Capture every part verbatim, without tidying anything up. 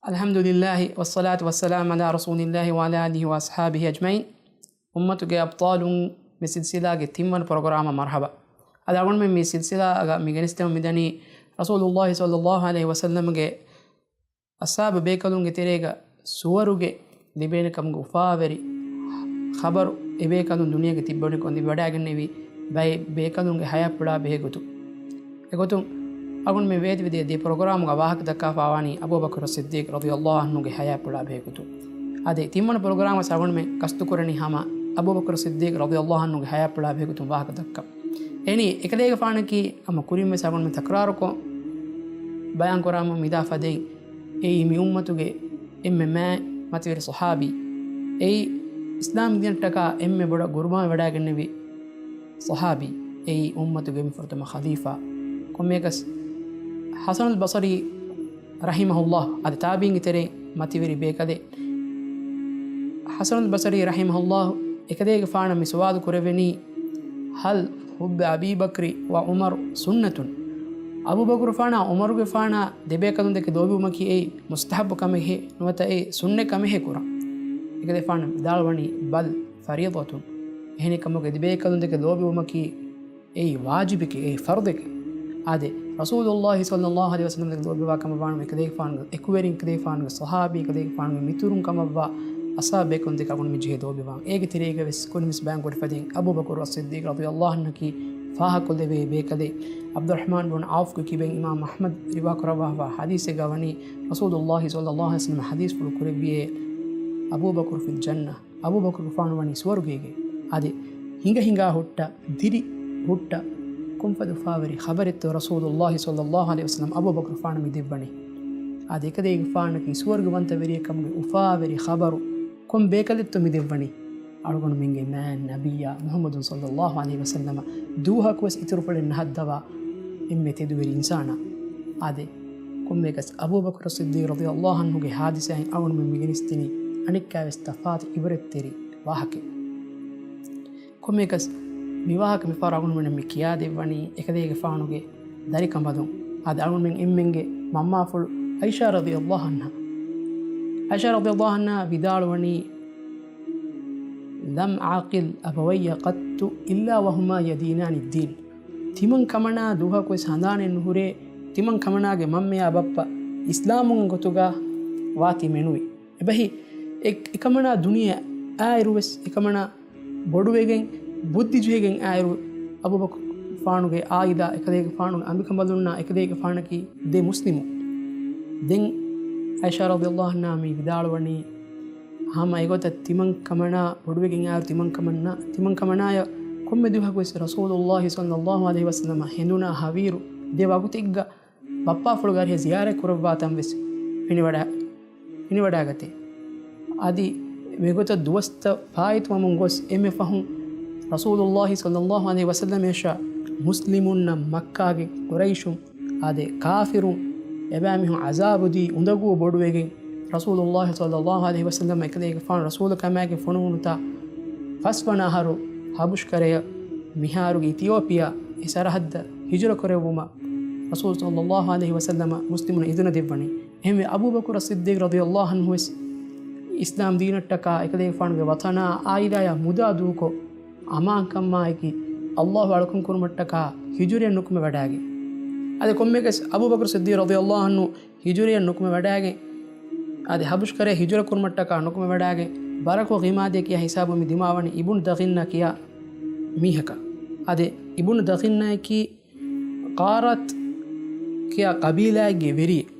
އަލްޙަމްދުލިއްލާހި ވައްޞަލާތު ވައްސަލާމު ޢަލާ ރަސޫލިއްލާހި ވަޢަލާ އާލިހި ވައަޞްޙާބިހި އަޖްމަޢީން. އުއްމަތުގެ އަބްޠާލުން މި ސިލްސިލާގެ ތިންވަނަ ޕްރޮގްރާމަށް މަރްޙަބާ. އަދި އަޅުގަނޑުމެން މި ސިލްސިލާގަ މި ގެނެސްދެމުން މިދަނީ ރަސޫލުއްލާހި ޞައްލައްލާހު ޢަލައިހި ވަސައްލަމްގެ އަޞްޙާބު ބޭކަލުންގެ ތެރޭގަ ސުވަރުގެ ލިބޭނެ ކަމުގެ އުފާވެރި ޚަބަރު، އެބޭކަލުން ދުނިޔޭގަ ތިއްބަވަނިކޮށް ލިބިވަޑައިގެންނެވި ބައެއް ބޭކަލުންގެ ޙަޔާތްޕުޅާ ބެހޭ ގޮތުން. އެގޮތުން އަޅުގަނޑުމެން ވޭތުވެދިޔަ ދެ ޕްރޮގްރާމުގަ ވާހަކަ ދައްކާފާވާނީ އަބޫބަކުރު ޞިއްދީޤް ރަޟިޔައްލާހު ޢަންހުގެ ޙަޔާތްޕުޅާ ބެހޭ ގޮތުން. އާދެ، ތިންވަނަ ޕްރޮގްރާމަށް އަޅުގަނޑުމެން ގަސްތުކުރަނީ ހަމަ އަބޫބަކުރު ޞިއްދީޤް ރަޟިޔައްލާހު ޢަންހުގެ ޙަޔާތްޕުޅާ ބެހޭ ގޮތުން ވާހަކަ ދައްކަން. އެހެނީ، އެކަލޭގެފާނަކީ ހަމަ ކުރިންވެސް އަޅުގަނޑުމެން ތަކްރާރުކޮށް ބަޔާންކުރާމަ މިދާ ފަދައިން، އެއީ މި އުއްމަތުގެ އެންމެ މާތް މަތިވެރި ޞަޙާބީ. އެއީ އިސްލާމް ދީނަށްޓަކާ އެންމެ ބޮޑަށް ގުރުބާން ވެވަޑައިގެންނެވި ޞަޙާބީ. އެއީ އުއްމަތުގެ އެންމެ ފުރަތަމަ ޚަލީފާ. ކޮންމެއަކަސް ޙަސަނުލް ބަޞަރީ ރަޙިމަހުﷲ، އަދި ތާބިޢީންގެ ތެރެއިން މަތިވެރި ބޭކަލެއް. ޙަސަނުލް ބަޞަރީ ރަޙިމަހުﷲ އެކަލޭގެފާނަށް މި ސުވާލު ކުރެވެނީ، هل حب أبي بكر وعمر سنة؟ އަބޫބަކުރުފާނާ ޢުމަރުގެފާނާ ދެބޭކަލުން ދެކެ ލޯބިވުމަކީ އެއީ މުސްތަޙައްބު ކަމެއްހޭ، ނުވަތަ އެއީ ސުންނަތް ކަމެއްހޭ ކުރަން؟ އެކަލޭގެފާނު ވިދާޅުވަނީ، بل فريضة. އެހެނެއްކަމުގެ ދެބޭކަލުން ދެކެ ލޯބިވުމަކީ އެއީ ވާޖިބެކޭ، އެއީ ފަރުޟެކޭ. އާދެ، ރަސޫލުﷲ ޞައްލައްލާހު ޢަލައިހި ވަސައްލަމް ދެކެ ލޯބިވާ ކަމަށްވާނަމަ، އެކަލޭގެފާނުގެ އެކުވެރިން، އެކަލޭގެފާނުގެ ޞަޙާބީ، އެކަލޭގެފާނުގެ މިތުރުން ކަމަށްވާ އަޞްޙާބު ބޭކަލުން ދެކެ އަޅުގަނޑު މި ޖެހޭ ލޯބިވާން. އޭގެ ތެރޭގަ ވެސް ކުރިންވެސް ބަޔާން ކުރި ފަދައިން އަބޫބަކުރު އައްޞިއްދީޤް ރަޟިޔައްލާހު ޢަންހަކީ ފާހަގަކޮށްލެވޭ ބޭކަލެއް. ޢަބްދުއްރަޙްމާން ބުން ޢައުފްގެ ކިބައިން އިމާމް އަޙްމަދު ރިވާ ކުރައްވާފާ ޙަދީޘެއްގަ ވަނީ، ރަސޫލުﷲ ޞައްލައްލާހު ޢަލައިހި ވަސައްލަމް ޙަދީޘްފުޅު ކުރެއްވިއޭ، އަބޫބަކުރު ފިލް ޖަންނަ، އަބޫބަކުރުގެފާނު ވަނީ ސުވަރުގޭގައި. އާދެ، ހިނގަ ހިނގާ ހުއްޓަ، ދިރި ހުއްޓަ، ކޮންފަދަ އުފާވެރި ޚަބަރެއްތޯ ރަސޫލުﷲ ޞައްލައްލާހު ޢަލައިހި ވަސައްލަމް އަބޫބަކުރުފާނަށް މި ދެއްވަނީ؟ އާދެ، އެކަލޭގެފާނަކީ ސުވަރުގެ ވަންތަވެރިއެއް ކަމުގެ އުފާވެރި ޚަބަރު ކޮން ބޭކަލެއްތޯ މި ދެއްވަނީ؟ އަޅުގަނޑުމެންގެ މާތް ނަބިއްޔާ މުޙައްމަދު ޞައްލައްލާހު ޢަލައިހި ވަސައްލަމަ ދުވަހަކުވެސް އިތުރުފުޅެއް ނަހައްދަވާ އެންމެ ތެދުވެރި އިންސާނާ. އާދެ، ކޮންމެއަކަސް އަބޫބަކުރު ޞިއްދީޤް ރަޟިޔައްލާހު ޢަންހުގެ ޙާދިސާއިން އަޅުގަނޑުމެން މި ގެނެސްދިނީ އަނެއްކާވެސް ތަފާތު ޢިބްރަތްތެރި ވާހަކައެއް. ކޮންމެއަކަސް މި ވާހަކަ މިފަހަރު އަޅުގަނޑުމެންނަށް މި ކިޔާދެއްވަނީ އެކަލޭގެފާނުގެ ދަރިކަނބަލުން. އާދެ، އަޅުގަނޑުމެން އެންމެންގެ މަންމާފުޅު ޢައިޝާ ރަޟިޔައްލާހު ޢަންހާ. ޢައިޝާ ރަޟިޔައްލާހު ޢަންހާ ވިދާޅުވަނީ، لم أعقل أبوي قط إلا وهما يدينان الدين. ތިމަން ކަމަނާ ދުވަހަކުވެސް ހަނދާނެއް ނުހުރޭ، ތިމަން ކަމަނާގެ މަންމަޔާ ބައްޕަ އިސްލާމުން ގޮތުގަ ވާތީ މެނުވީ. އެބަހީ، އެ-، އެކަމަނާ ދުނިޔެ އާއިރުވެސް އެކަމަނާ ބޮޑުވެގެން، ބުއްދި ޖެހިގެން އާއިރު، އަބޫބަކުރުފާނުގެ ޢާއިލާ، އެކަލޭގެފާނުގެ އަނބިކަނބަލުންނާ އެކަލޭގެފާނަކީ ދެ މުސްލިމު. ދެން ޢައިޝާ ރަޟިޔައްލާހު ޢަންހާ މި ވިދާޅުވަނީ، ހަމަ އެގޮތަށް ތިމަން ކަމަނާ ބޮޑުވެގެން އާއިރު ތިމަން ކަމަންނާ، ތިމަން ކަމަނާޔަށް ކޮންމެ ދުވަހަކުވެސް ރަސޫލުﷲ ޞައްލައްލާހު ޢަލައިހި ވަސައްލަމަ ހެނދުނާ ހަވީރު ދެ ވަގުތެއްގަ ބައްޕާފުޅުގެ އަރިހަށް ޒިޔާރަތް ކުރައްވާ ތަން ވެސް ފެނިވަޑަ-، ފެނިވަޑައިގަތޭ. އަދި މިގޮތަށް ދުވަސްތައް ފާއިތުވަމުން ގޮސް އެންމެ ފަހުން ރަސޫލުﷲ ޞައްލައްލާހު ޢަލައިހި ވަސައްލަމަށް މުސްލިމުންނަށް މައްކާގެ ޤުރައިޝުން އާދެ، ކާފިރުން އެބައިމީހުން ޢަޒާބުދީ އުނދަގޫ ބޮޑުވެގެން، ރަސޫލުﷲ ޞައްލައްލާހު ޢަލައިހި ވަސައްލަމަ އެކަލޭގެފާނު ރަސޫލު ކަމާގެން ފޮނުވުނުތާ ފަސްވަނަ އަހަރު ޙަބަޝްކަރަޔަށް، މިހާރުގެ އިތިއޯޕިއާ، އެ ސަރަޙައްދަށް ހިޖުރަ ކުރެއްވުމަށް ރަސޫލު ޞައްލައްލާހު ޢަލައިހި ވަސައްލަމަ މުސްލިމުން އިޛުނަ ދެއްވަނީ. އެހެންވެ، އަބޫބަކުރު ޞިއްދީޤް ރަޟިޔައްލާހު ޢަންހު ވެސް އިސްލާމް ދީނަށްޓަކާ އެކަލޭގެފާނުގެ ވަޠަނާ ޢާއިލާޔާ މުދާ ދޫކޮށް، އަމާންކަންމާއެކީ ﷲ އަޅުކަން ކުރުމަށްޓަކާ ހިޖުރަޔަށް ނުކުމެ ވަޑައިގެން. އަދި ކޮންމެއަކަސް އަބޫބަކުރު ޞިއްދީޤް ރަޟިޔައްލާހު ޢަންހު ހިޖުރަޔަށް ނުކުމެ ވަޑައިގެން، އަދި ޙަބަޝްކަރަޔަށް ހިޖުރަ ކުރުމަށްޓަކާ ނުކުމެ ވަޑައިގެން، ބަރަކު ޣިމާދޭ ކިޔާ ހިސާބުން މި ދިމާވަނީ އިބުނު ދަޣިންނާ ކިޔާ މީހަކަށް. އަދި އިބުނު ދަޣިންނާއަކީ ޤާރަތް ކިޔާ ޤަބީލާއެއްގެ ވެރިއެއް.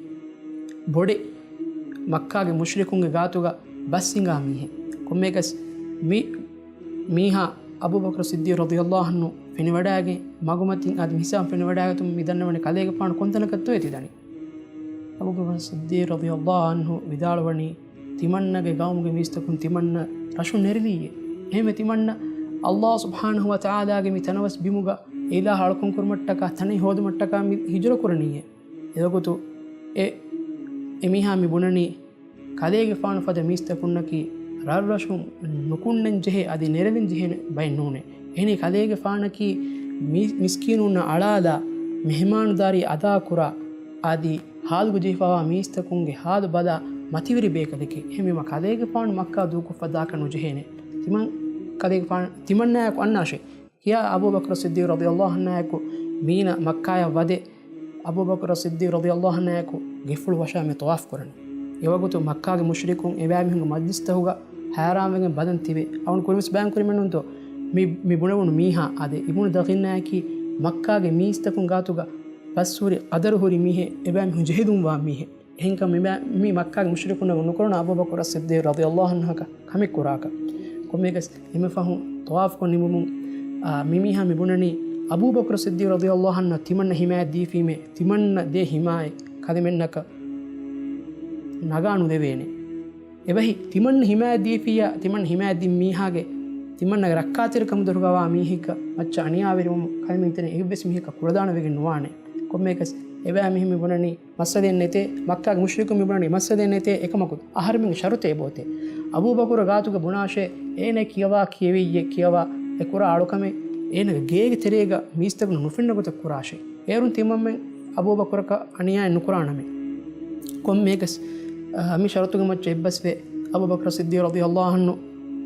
ބޮޑެއް، މައްކާގެ މުޝްރިކުންގެ ގާތުގަ ބަސް ހިނގާ މީހެއް. ކޮންމެއަކަސް މި މީހާ އަބޫބަކުރު ޞިއްދީޤް ރަޟިޔައްލާހު ޢަންހު ފެނިވަޑައިގެން، މަގުމަތިން އަދި މިހިސާބުން ފެނިވަޑައިގަތުމުން މި ދަންނަވަނީ ކަލޭގެފާނު ކޮންތަނަކަށްތޯއޭ ތި ދަނީ. އަބޫބަކުރު ޞިއްދީޤް ރަޟިޔައްލާހު ޢަންހު ވިދާޅުވަނީ، ތިމަންނަގެ ގައުމުގެ މީސްތަކުން ތިމަންނަ ރަށު ނެރެލިއްޔޭ. އެހެންވެ ތިމަންނަ ﷲ ސުބްޙާނަހޫ ވަތަޢާލާގެ މި ތަނަވަސް ބިމުގަ އެ އިލާހަށް އަޅުކަން ކުރުމަށްޓަކާ ތަނެއް ހޯދުމަށްޓަކާ މި ހިޖުރަ ކުރަނީއޭ. އެވަގުތު އެ، އެމީހާ މި ބުނަނީ، ކަލޭގެފާނު ފަދަ މީސްތަކުންނަކީ ރަށްރަށުން ނުކުންނަން ޖެހޭ އަދި ނެރެވެން ޖެހޭ ބައެއް ނޫނޭ. އެހެނީ ކަލޭގެފާނަކީ މި-، މިސްކީނުންނަށް އަޅާލާ، މެހެމާނުދާރީ އަދާކުރާ، އަދި ހާލުގަ ޖެހިފައިވާ މީސްތަކުންގެ ހާލު ބަލާ، މަތިވެރި ބޭކަލެކޭ. އެހެންވީމަ ކަލޭގެފާނު މައްކާ ދޫކޮށްފަ ދާކަށް ނުޖެހޭނެ. ތިމަން ކަލޭގެފާނު ތިމަންނާއެކު އަންނާށޭ. ކިޔާ އަބޫބަކުރު ޞިއްދީޤް ރަޟިޔަﷲ ޢަންހާއެކު މީނަ މައްކާޔަށް ވަދެ، އަބޫބަކުރު ޞިއްދީޤް ރަޟިޔަﷲ ޢަންހާއެކު ގެފުޅު ވަށާ މި ޠަވާފު ކުރަނީ. އެވަގުތު މައްކާގެ މުޝްރިކުން އެބައިމީހުންގެ މަޖްލިސްތަކުގަ ހައިރާންވެގެން ބަލަން ތިބެ. އަޅުން ކުރިމަސް ބަޔާން ކުރިމެންނުތޯ މި، މި ބުނެވުނު މީހާ؟ އާދެ، އިބުނު ދަޣިންނާއަކީ މައްކާގެ މީސްތަކުން ގާތުގަ ބަސްހުރި، ޤަދަރުހުރި މީހެއް، އެބައިމީހުން ޖެހިލުންވާ މީހެއް. އެހެންކަމުން މި، މި މައްކާގެ މުޝްރިކުންނަށް ނުކުރަން އަބޫބަކުރު ޞިއްދީޤް ރަޟިޔަﷲ ޢަންހު ކަމެއް ކުރާކަށް. ކޮންމެއަކަސް އެންމެ ފަހުން ޠަވާފުކޮށް ނިމުމުން، އާ، މި މީހާ މި ބުނަނީ އަބޫބަކުރު ޞިއްދީޤް ރަޟިޔަﷲ ޢަންހު ތިމަންނަ ހިމާޔަތް ދީފީމޭ، ތިމަންނަ ދޭ ހިމާޔަތް ކަލޭމެންނަކަށް ނަގާ ނުލެވޭނެ. އެބަހީ، ތިމަންނަ ހިމާޔަތް ދީފިއްޔާ، ތިމަންނަ ހިމާޔަތް ދިން މީހާގެ ތިމަންނަގެ ރައްކާތެރިކަމުގެ ދޮރުގަވާ މީހެއްގަ މައްޗަށް އަނިޔާވެރިވުމުން ކަލޭމެން ތެރެއިން އެއްވެސް މީހަކަށް ކުޅަދާނަވެގެން ނުވާނެ. ކޮންމެއަކަސް އެބައިމީހުން މި ބުނަނީ މައްސަލައެއް ނެތޭ، މައްކާގެ މުޝްރިކުން މި ބުނަނީ މައްސަލައެއް ނެތޭ، އެކަމަކު އަހަރެމެންގެ ޝަރުތެއް އެބައޮތޭ. އަބޫބަކުރު ގާތުގަ ބުނާށޭ، އޭނަ ކިޔަވާ ކިޔެވިއްޔޭ ކިޔަވާ އެ ކުރާ އަޅުކަމެއް އޭނަގެ ގޭގެ ތެރޭގަ މީސްތަކުން ނުފެންނަ ގޮތަށް ކުރާށޭ. އޭރުން ތިމަންމެން އަބޫބަކުރަކަށް އަނިޔާއެއް ނުކުރާނަމޭ. ކޮންމެއަކަސް، އަ، މި ޝަރުތުގެ މައްޗަށް އެއްބަސްވެ، އަބޫބަކުރު ޞިއްދީޤް ރަޟިޔަﷲ ޢަންހު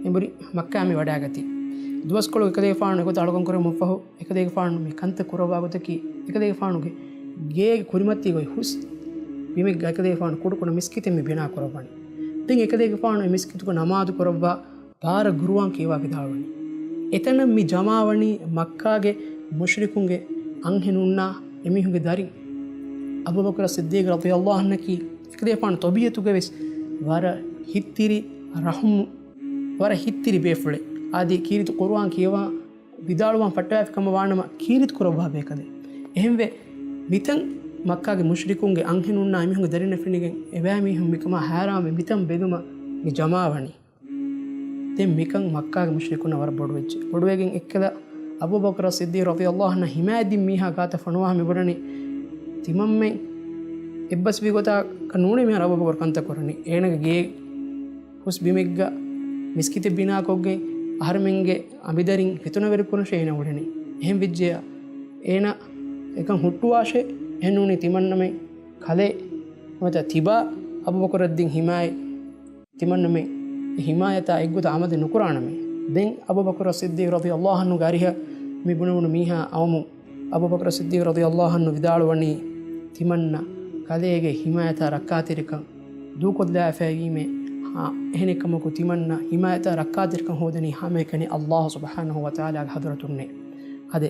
އެނބުރި މައްކާ މި ވަޑައިގަތީ. ދުވަސްކޮޅު އެކަލޭގެފާނު އެގޮތަށް އަޅުކަން ކުރެއްވުމަށްފަހު، އެކަލޭގެފާނު މި ކަންތައް ކުރައްވާ ގޮތަކީ، އެކަލޭގެފާނުގެ ގޭގެ ކުރިމަތީގައި ހުސް ބިމެއްގަ އެކަލޭގެފާނު ކުޑަކުޑަ މިސްކިތެއް މި ބިނާ ކުރައްވަނީ. ދެން އެކަލޭގެފާނު އެ މިސްކިތުގަ ނަމާދު ކުރައްވާ ބާރަށް ގުރުއާން ކިޔަވާ ވިދާޅުވަނީ. އެތަނަށް މި ޖަމާވަނީ މައްކާގެ މުޝްރިކުންގެ އަންހެނުންނާ އެމީހުންގެ ދަރިން. އަބޫބަކުރު ޞިއްދީޤް ރަޟިޔަﷲ ޢަންހަކީ އެކަލޭގެފާނު ޠަބީޢަތުގަވެސް ވަރަށް ހިތްތިރި ރަޙުމް، ވަރަށް ހިތްތިރި ބޭފުޅެއް. އާދެ، ކީރިތި ޤުރުއާން ކިޔަވާ ވިދާޅުވާން ފައްޓަވާފި ކަމަށް ވާނަމަ، ކީރިތި ކުރައްވާ ބޭކަލެއް. އެހެންވެ، މިތަން މައްކާގެ މުޝްރިކުންގެ އަންހެނުންނާ އެމީހުންގެ ދަރިންނަށް ފެނިގެން އެބައިމީހުން މިކަމާ ހައިރާންވެ މިތަން ބެލުމަށް މި ޖަމާވަނީ. ދެން މިކަން މައްކާގެ މުޝްރިކުންނަށް ވަރަށް ބޮޑުވެއްޖެ. ބޮޑުވެގެން އެއްކަލަ އަބޫބަކުރު ޞިއްދީޤް ރަޟިޔަﷲ ޢަންހު ހިމާޔަތްދިން މީހާ ގާތަށް ފޮނުވާ މި ބުނަނީ، ތިމަންމެން އެއްބަސްވި ގޮތަކަށް ނޫނޭ މިހާރު އަބޫބަކުރު ކަންތައް ކުރަނީ. އޭނަގެ ގޭ ހުސް ބިމެއްގަ މިސްކިތެއް ބިނާކޮށްގެން އަހަރެމެންގެ އަނބިދަރިން ފިތުނަވެރިކުރަންށޭ އޭނަ އުޅެނީ. އެހެން ވެއްޖެޔާ އޭނަ އެކަން ހުއްޓުވާށޭ. އެހެންނޫނީ ތިމަންނަމެން ކަލޭ ނުވަތަ ތިބާ އަބޫބަކުރަށް ދިން ހިމާޔަތް ތިމަންނަމެން އެ ހިމާޔަތާ އެއްގޮތަށް އަމަދެއް ނުކުރާނަމޭ. ދެން އަބޫބަކުރު ޞިއްދީޤް ރަޟިޔަﷲ ޢަންހުގެ އަރިހަށް މި ބުނެވުނު މީހާ އައުމުން، އަބޫބަކުރު ޞިއްދީޤް ރަޟިޔަﷲ ޢަންހު ވިދާޅުވަނީ، ތިމަންނަ ކަލޭގެ ހިމާޔަތާ ރައްކާތެރިކަން ދޫކޮށްލާފައިވީމޭ. އާ، އެހެނެއްކަމަކު ތިމަންނަ ހިމާޔަތާ ރައްކާތެރިކަން ހޯދަނީ ހަމައެކަނި ﷲ ސުބްޙާނަހޫ ވަތަޢާލާގެ ޙަޟްރަތުންނޭ. އާދެ،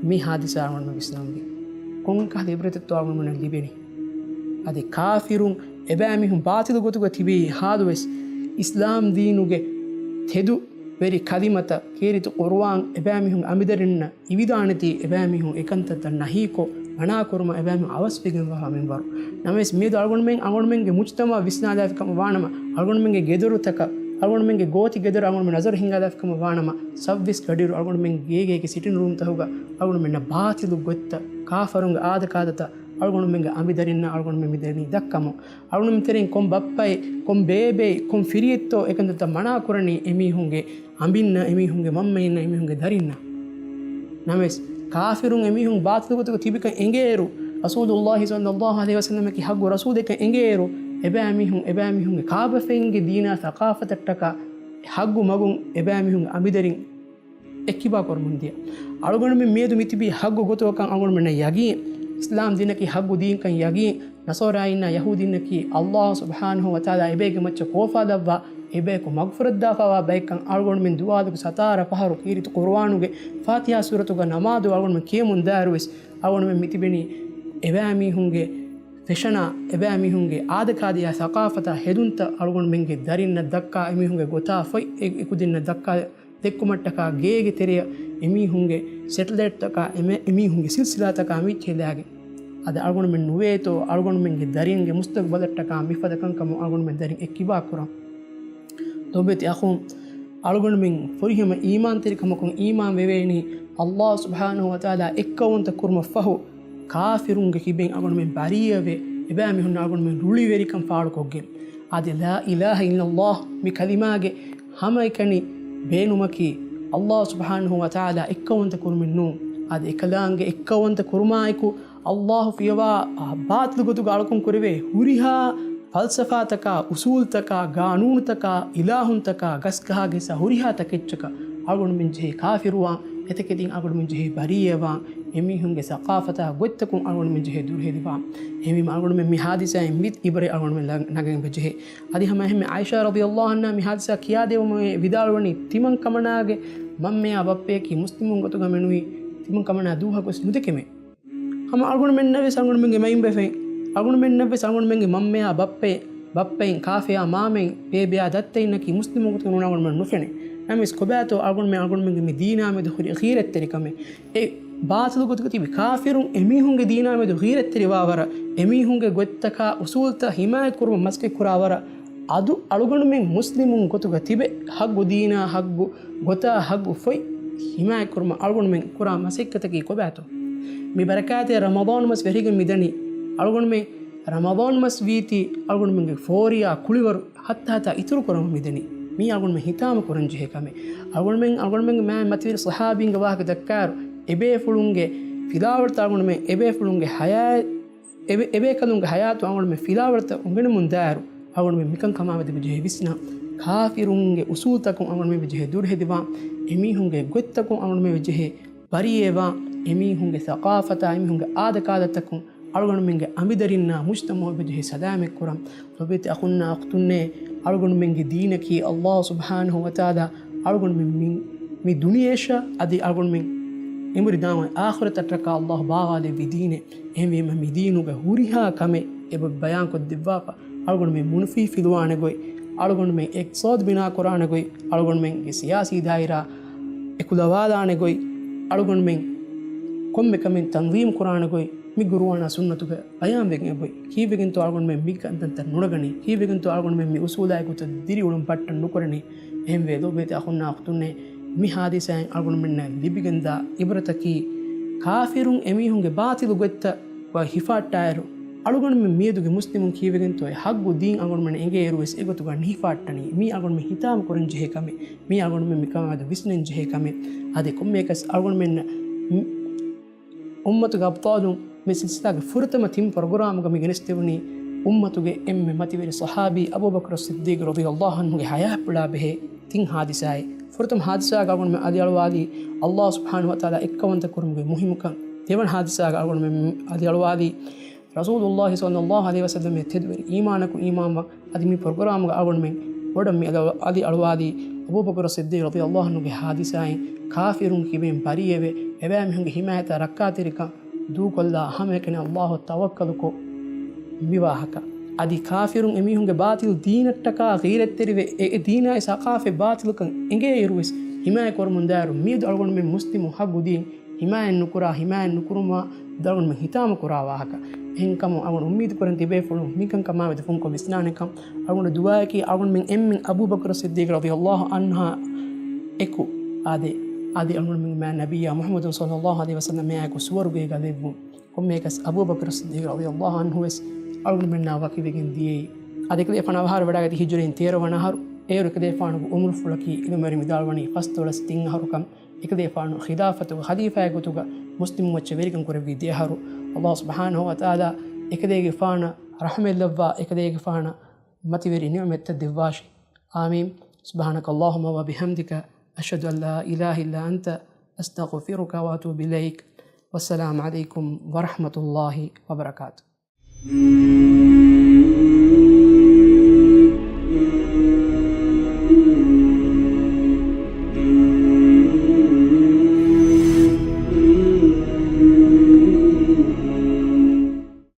މި ޙާދިސާ އަޅުގަނޑުމެން ވިސްނަންވީ. ކޮންކަހަލަ ޢިބްރަތެއްތޯ އަޅުގަނޑުމެންނަށް ލިބެނީ؟ އަދި ކާފިރުން އެބައިމީހުން ބާޠިލު ގޮތުގަ ތިބި ޙާލުވެސް، އިސްލާމް ދީނުގެ ތެދު ވެރި ކަލިމަތައް ކީރިތި ޤުރުއާން އެބައިމީހުން އަނބިދަރިންނަށް އިވިދާނެތީ، އެބައިމީހުން އެކަންތައްތައް ނަހީކޮށް، މަނާކުރުމަށް އެބައިމީހުން އަވަސްވެގެންވާ މިންވަރު. ނަމަވެސް، މިއަދު އަޅުގަނޑުމެން، އަޅުގަނޑުމެންގެ މުޖްތަމަޢަށް ވިސްނާލާފި ކަމަށް ވާނަމަ، އަޅުގަނޑުމެންގެ ގެދޮރުތަކަށް، އަޅުގަނޑުމެންގެ ގޯތި ގެދޮރަށް އަޅުގަނޑުމެން ނަޒަރު ހިންގާލާފި ކަމަށް ވާނަމަ، ސައްވީސް ގަޑިއިރު އަޅުގަނޑުމެން ގޭގޭގެ ސިޓިން ރޫމްތަކުގަ އަޅުގަނޑުމެންނަށް ބާޠިލު ގޮތްތައް، ކާފަރުންގެ އާދަކާދަތައް އަޅުގަނޑުމެންގެ އަނބިދަރިންނަށް އަޅުގަނޑުމެން މި ދެނީ ދައްކަމުން. އަޅުގަނޑުމެން ތެރެއިން ކޮން ބައްޕައެއް، ކޮން ބޭބެއެއް، ކޮން ފިރިއެއްތޯ އެކަންތައްތައް މަނާ ކުރަނީ އެމީހުންގެ އަނބިންނަށް، އެމީހުންގެ މަންމައިންނަށް، އެމީހުންގެ ދަރިންނަށް. ނަމަވެސް، ކާފިރުން އެމީހުން ބާޠިލު ގޮތުގަ ތިބިކަން އެނގޭއިރު، ރަސޫލުﷲ ޞައްލަﷲ ޢަލައިހި ވަސައްލަމަކީ ޙައްޤު ރަސޫލެކަން އެނގޭއިރު، އެބައިމީހުން، އެބައިމީހުންގެ ކާބަފައިންގެ ދީނާ ސަޤާފަތަށްޓަކާ ޙައްޤު މަގުން އެބައިމީހުންގެ އަނބިދަރިން އެއްކިބާ ކުރަމުން ދިޔަ. އަޅުގަނޑުމެން މިއަދު މިތިބީ ޙައްޤު ގޮތުގަކަން އަޅުގަނޑުމެންނަށް ޔަގީން. އިސްލާމް ދީނަކީ ޙައްޤު ދީންކަން ޔަގީން. ނަޞާރާއިންނާ ޔަހޫދީންނަކީ ﷲ ސުބްޙާނަހޫ ވަތަޢާލާ އެބައިގެ މައްޗަށް ކޯފާލައްވާ، އެބަޔަކު މަޣްފިރަތް ދާފަވާ ބައެއްކަން އަޅުގަނޑުމެން ދުވާލުގެ ސަތާރަ ފަހަރު ކީރިތި ޤުރުއާނުގެ ފާތިޙާ ސޫރަތުގަ ނަމާދު އަޅުގަނޑުމެން ކިޔަމުން ދާއިރުވެސް، އަޅުގަނޑުމެން މިތިބެނީ އެބައިމީހުންގެ ފެޝަނާ، އެބައިމީހުންގެ އާދަކާދަޔާ ސަޤާފަތާ ހެދުންތައް އަޅުގަނޑުމެންގެ ދަރިންނަށް ދައްކާ، އެމީހުންގެ ގޮތާ ފޮތް އެ-، އެކުދިންނަށް ދައްކާ ދެއްކުމަށްޓަކާ ގޭގެ ތެރެއަށް އެމީހުންގެ ސެޓެލައިޓްތަކާ އެމެ-، އެމީހުންގެ ސިލްސިލާތަކާ މިއްޗެހިލާގެން. އަދި އަޅުގަނޑުމެން ނުވޭތޯ އަޅުގަނޑުމެންގެ ދަރިންގެ މުސްތަގުބަލަށްޓަކާ މިފަދަ ކަންކަމުން އަޅުގަނޑުމެން ދަރިން އެއްކިބާ ކުރަން. ލޮބުވެތި އަޚުން، އަޅުގަނޑުމެން ފުރިހަމަ އީމާންތެރިކަމަކުން އީމާން ވެވޭނީ، ﷲ ސުބްޙާނަހޫ ވަތަޢާލާ އެއްކައުވަންތަ ކުރުމަށްފަހު، ކާފިރުންގެ ކިބައިން އަޅުގަނޑުމެން ބަރީއަވެ، އެބައިމީހުންނަށް އަޅުގަނޑުމެން ރުޅިވެރިކަން ފާޅުކޮށްގެން. އާދެ، ލާ އިލާހަ އިއްލައްލާހު މި ކަލިމާގެ ހަމައެކަނި ބޭނުމަކީ، ﷲ ސުބްޙާނަހޫ ވަތަޢާލާ އެއްކައުވަންތަ ކުރުމެއް ނޫން. އާދެ، އެކަލާނގެ އެއްކައުވަންތަ ކުރުމާއެކު، ﷲ ފިޔަވާ، އާ، ބާޠިލު ގޮތުގަ އަޅުކަން ކުރެވޭ ހުރިހާ ފަލްސަފާތަކާ، އުސޫލްތަކާ، ގާނޫނުތަކާ، އިލާހުންތަކާ، ގަސްގަހާގެ ހުރިހާ ތަކެއްޗަކަށް އަޅުގަނޑުމެން ޖެހޭ ކާފިރުވާން، އެތަކެތިން އަޅުގަނޑުމެން ޖެހޭ ބަރީއެއްވާން، އެމީހުންގެ ސަޤާފަތާ ގޮތްތަކުން އަޅުގަނޑުމެން ޖެހޭ ދުރުހެލިވާން. އެހެންވީމަ އަޅުގަނޑުމެން މި ހާދިސާއިން މި އިބްރަތް އަޅުގަނޑުމެން ނަގަ-، ނަގަން ޖެހޭ. އަދި ހަމަ އެހެންމެ ޢާއިޝާ ރަޟިޔަﷲ ޢަންހާ މި ހާދިސާ ކިޔާދެވުމުގެ ވިދާޅުވަނީ، ތިމަން ކަމަނާގެ މަންމަޔާ ބައްޕަޔަކީ މުސްލިމުން ގޮތުގަ މެނުވީ، ތިމަން ކަމަނާ ދޫހަކުވެސް ނުދެކެމޭ. ހަމަ އަޅުގަނޑުމެންނަށްވެސް އަޅުގަނޑުމެންގެ މައިންބަފައިން، އަޅުގަނޑުމެންނަށްވެސް އަޅުގަނޑުމެންގެ މަންމަޔާ ބައްޕައެއް، ބައްޕައިން، ކާފަޔާ މާމައިން، ބޭބެޔާ ދައްތައިންނަކީ މުސްލިމުން ގޮތުގަ ނޫން އަޅުގަނޑުމެން ނުފެނޭ. ނަމަވެސް ކޮބާތޯ އަޅުގަނޑުމެން އަޅުގަނޑުމެންގެ މި ދީނާ މެދު ހުރި ޣީރަތްތެރިކަމެއް، އެ ބާޠިލު ގޮތުގަ ތިބި ކާފިރުން އެމީހުންގެ ދީނާ މެދު ޣީރަތްތެރިވާވަރަށް، އެމީހުންގެ ގޮތްތަކާ އުސޫލްތައް ހިމާޔަތްކުރުމަށް މަސައްކަތްކުރާވަރަށް، އަދު އަޅުގަނޑުމެން މުސްލިމުން ގޮތުގަ ތިބެ، ޙައްޤު ދީނާ ޙައްޤު ގޮތާ ޙައްޤު ފޮތް ހިމާޔަތްކުރުމަށް އަޅުގަނޑުމެން ކުރާ މަސައްކަތަކީ ކޮބާތޯ؟ މި ބަރަކާތެއް ރަމަޟާން މަސް ވެރިގެން މިދަނީ. އަޅުގަނޑުމެން ރަމަޟާން މަސް ވީތީ އަޅުގަނޑުމެންގެ ފޯރިޔާ ކުޅިވަރު ހައްތާ ހައްތާ އިތުރުކުރަމުން މިދަނީ. މީ އަޅުގަނޑުމެން ހިތާމަކުރަން ޖެހޭ ކަމެއް. އަޅުގަނޑުމެން، އަޅުގަނޑުމެންގެ މާތް މަތިވެރި ޞަޙާބީންގެ ވާހަކަ ދައްކާއިރު، އެބޭފުޅުންގެ ފިލާވަޅުތައް އަޅުގަނޑުމެން އެބޭފުޅުންގެ ޙަޔާތް އެބޭ-، އެބޭކަލުންގެ ޙަޔާތު އަޅުގަނޑުމެން ފިލާވަޅުތައް އުނގެނެމުން ދާއިރު، އަޅުގަނޑުމެން މިކަންކަމާމެދު ވެޖެހޭ ވިސްނާ، ކާފިރުންގެ އުސޫލްތަކުން އަޅުގަނޑުމެން ވެޖެހޭ ދުރުހެލިވާން، އެމީހުންގެ ގޮތްތަކުން އަޅުގަނޑުމެން ވެޖެހޭ ބަރީއެވާން، އެމީހުންގެ ސަޤާފަތާ، އެމީހުންގެ އާދަކާދަތަކުން އަޅުގަނޑުމެންގެ އަނބިދަރިންނާ މުޖްތަމަޢު ވެޖެހޭ ސަލާމަތްކުރަން. ލޮބުވެތި އަޚުންނާ އުޚްތުންނޭ، އަޅުގަނޑުމެންގެ ދީނަކީ ﷲ ސުބްޙާނަހޫ ވަތަޢާލާ އަޅުގަނޑުމެން މި، މި ދުނިޔެއަށާ އަދި އަޅުގަނޑުމެން އެނބުރި ދާން އާޚިރަތަށްޓަކާ ﷲ ބާވާލެއްވި ދީނެއް. އެހެންވީމަ މި ދީނުގެ ހުރިހާ ކަމެއް އެބަ ބަޔާންކޮށްދެއްވާފަ، އަޅުގަނޑުމެން މުނުފީ ފިލުވާނެ ގޮތް، އަޅުގަނޑުމެން އިޤްތިޞާދު ބިނާކުރާނެ ގޮތް، އަޅުގަނޑުމެންގެ ސިޔާސީ ދާއިރާ އެކުލަވާލާނެ ގޮތް، އަޅުގަނޑުމެން ކޮންމެ ކަމެއް ތަންޒީމް ކުރާނެ ގޮތް، މި ޤުރުއާނާ ސުންނަތުގެ ބަޔާންވެގެން އެބައޮތް. ކީއްވެގެންތޯ އަޅުގަނޑުމެން މި ކަންތައްތައް ނުނަގަނީ؟ ކީއްވެގެންތޯ އަޅުގަނޑުމެން މި އުސޫލާއެކު ގޮތަށް ދިރިއުޅުން ބައްޓަން ނުކުރަނީ؟ އެހެންވެ، ލޮބުވެތި އަޚުންނާ އުޚްތުންނޭ، މި ހާދިސާއިން އަޅުގަނޑުމެންނަށް ލިބިގެންދާ އިބްރަތަކީ، ކާފިރުން އެމީހުންގެ ބާޠިލު ގޮތްތައް ވަ ހިފާއްޓާއިރު، އަޅުގަނޑުމެން މިއަދުގެ މުސްލިމުން ކީއްވެގެންތޯ އެ ޙައްޤު ދީން އަޅުގަނޑުމެން އެނގޭއިރު ވެސް އެގޮތުގަ ނިހިފާއްޓަނީ. މީ އަޅުގަނޑުމެން ހިތާމަކުރަން ޖެހޭ ކަމެއް. މީ އަޅުގަނޑުމެން މިކަމާމެދު ވިސްނަން ޖެހޭ ކަމެއް. އަދި ކޮންމެއަކަސް އަޅުގަނޑުމެންނަށް އުއްމަތުގެ އަބްޠާލުން މި ސިލްސިލާގެ ފުރަތަމަ ތިން ޕްރޮގްރާމުގަ މި ގެނެސްދެވުނީ އުއްމަތުގެ އެންމެ މަތިވެރި ޞަޙާބީ އަބޫބަކުރު ޞިއްދީޤު ރަޟިޔަﷲ ޢަންހުގެ ޙަޔާތްޕުޅާ ބެހޭ ތިން ޙާދިސާއެއް. ފުރަތަމަ ޙާދިސާގަ އަޅުގަނޑުމެން އަލިއަޅުވާލީ ﷲ ސުބްޙާނަހޫ ވަތަޢާލާ އެއްކައުވަންތަ ކުރުމުގެ މުހިއްމުކަން. ދެވަނަ ޙާދިސާގަ އަޅުގަނޑުމެން އަލިއަޅުވާލީ ރަސޫލުﷲ ޞައްލަﷲ ޢަލައިހި ވަސައްލަމަށް ތެދުވެރި އީމާނަކުން އީމާންވާ. އަދި މި ޕްރޮގްރާމުގަ އަޅުގަނޑުމެން ބޮޑަށް މި އަލި-، އަލިއަޅުވާލީ އަބޫބަކުރު ޞިއްދީޤު ރަޟިޔަﷲ ޢަންހުގެ ޙާދިސާއިން ކާފިރުން ކިބައިން ބަރީއެވެ، އެބައިމީހުންގެ ހިމާޔަތާ ރައްކާތެރިކަން ދޫކޮށްލާ ހަމައެކަނި ﷲ އަށް ތަވައްކަލުކޮށް މި ވާހަކަ. އަދި ކާފިރުން އެމީހުންގެ ބާޠިލު ދީނަށްޓަކާ ޣީރަތްތެރިވެ، އެ، އެ ދީނާއި ސަޤާފަތް ބާޠިލުކަން އެނގޭއިރުވެސް ހިމާޔަތްކުރަމުންދާއިރު، މިއަދު އަޅުގަނޑުމެން މުސްލިމު ޙައްޤު ދީން ހިމާޔަތް ނުކުރާ، ހިމާޔަތް ނުކުރުމާ އަޅުގަނޑުމެން ހިތާމަކުރާ ވާހަކަ. އެހެންކަމުން އަޅުގަނޑު އުއްމީދުކުރަން ތިބޭފުޅުން މިކަންކަމާމެދު ފުންކޮށް ވިސްނާނެކަން. އަޅުގަނޑު ދުޢާއަކީ އަޅުގަނޑުމެން އެންމެން އަބޫބަކުރު ޞިއްދީޤު ރަޟިޔަﷲ ޢަންހާ އެކު އާދެ، އާދެ އަޅުގަނޑުމެންގެ މާތް ނަބިއްޔާ މުޙައްމަދު ޞައްލަﷲ ޢަލައިހި ވަސައްލަމާއެކު ސުވަރުގޭގަ ލެއްވުން. ކޮންމެއަކަސް އަބޫބަކުރު ޞިއްދީޤު ރަޟިޔަﷲ ޢަންހުވެސް އަޅުގަނޑުމެންނާ ވަކިވެގެން ދިޔައީ. އަދި އެކަލޭފާނު އަވަހާރަވެވަޑައިގަތީ ހިޖުރީން ތޭރަ ވަނަ އަހަރު. އޭރު އެކަލޭފާނުގެ ޢުމުރުފުޅަކީ އިލްމުވެރިން ވިދާޅުވަނީ ފަސްދޮޅަސް ތިން އަހަރުކަން. އެކަލޭފާނު ޚިލާފަތުގެ ޚަލީފާގެ ގޮތުގަ މުސްލިމުން އެއްޗެއް ވެރިކަން ކުރެއްވީ ދެ އަހަރު. ﷲ ސުބްޙާނަހޫ ވަތަޢާލާ އެކަލޭގެފާނަށް ރަޙްމަތްލައްވާ، އެކަލޭގެފާނަށް މަތިވެރި ނިޢުމަތްތައް ދެއްވާށި. އާމީން. سبحانك اللهم وبحمدك، أشهد أن لا إله إلا أنت، أستغفرك وأتوب إليك. والسلام عليكم ورحمة الله وبركاته.